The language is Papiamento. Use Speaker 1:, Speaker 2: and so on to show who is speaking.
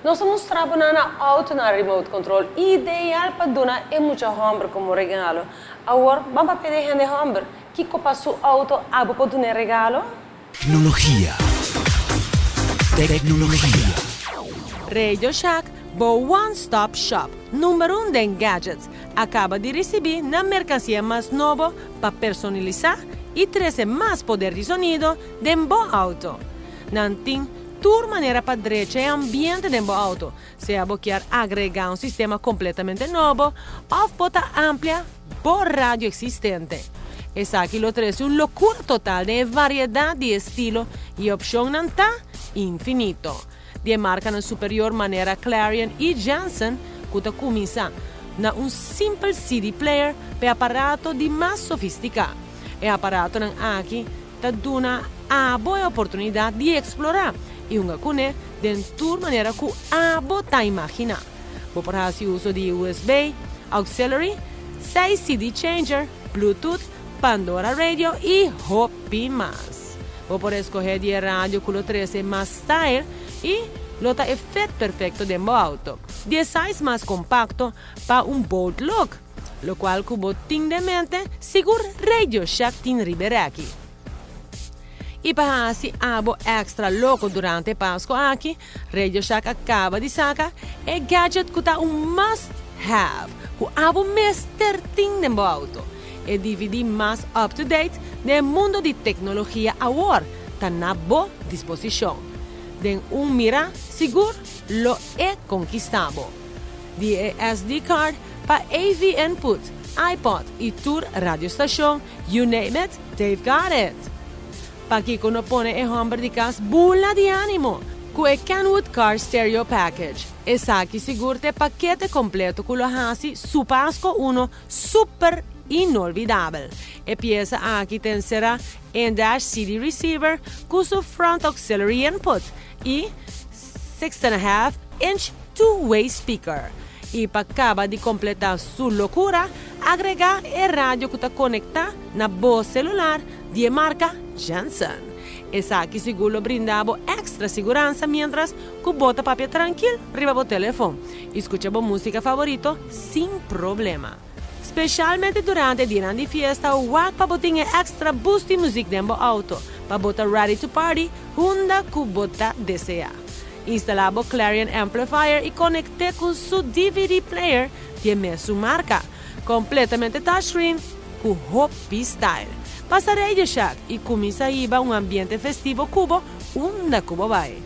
Speaker 1: Nos a mustra bo nan auto na remote control, ideal pa duna e mucha homber como regalo. Awor, ban papia di hende homber. Kico pa su auto abo por duna regalo?
Speaker 2: Tecnologia. Tecnologia.
Speaker 1: Radio Shack, bo one-stop shop, number 1 den gadgets, a caba di ricibi nan mercancia mas nobo pa personalisa y trece mas poder di sonido den bo auto. Nan tin tur manera pa drecha e ambiente den bo auto, sea bo kier agrega un sistema completamente nobo of bo ta amplia bo radio existente. Esaki lo trece un locura total di variedad di estilo y opcion ta infinito. Di marca superior manera Clarion y Jensen, cu ta cuminsa na un simpel CD player pa aparato di mas sofistica. E aparato aki ta duna abo oportunidad di explora y hunga cune di tur manera cu abo ta imagina. Bo por haci uso di USB, auxiliary, 6 CD changer, Bluetooth, Pandora Radio y hopi mas. Bo por scoge di radio cu 13 mas style y lo ta efecto perfecto den bo auto. Di size mas compacto pa un bold look, locual cu bo tin den mente, sigur Radio Shack tin riba aki. Y pa haci abo extra loco durante Pasco aki, Radio Shack a caba di saca e gadget cu ta un must have, cu abo mester tin den bo auto. E DVD mas up to date den mundo di tecnologia awor, ta na bo disposicion. Den un mira, sigur lo e conquista bo. Di SD card pa AV input, iPod y tur radio station, you name it, they've got it. Pakico no pone e homber di cas bula di animo, cu e Kenwood Car Stereo Package. Esaki sigur ta e pakete completo cu lo haci su Pasco uno super inolvidabel. E pieza aki ta encera in-dash CD receiver cu su front auxiliary input y 6.5 inch two-way speaker. Y pa caba di completa su locura, agrega e radio cu ta conecta na bo celular di marca Jensen. Esaki sigur lo brinda bo extra siguransa mientras cu bo ta papia trankil riba bo telefon y scucha bo musica favorito sin problema. Specialmente durante dia di fiesta, wak pa bo tin extra boost di music den bo auto, pa bo ta ready to party, unda cu bo ta desea. Instala bo Clarion Amplifier y conecta cu su DVD player di mesun marca, completamente touchscreen cu hopi style. Pasa Radio Shack y cuminsa hiba un ambiente festivo cu bo, unda cu bo bay.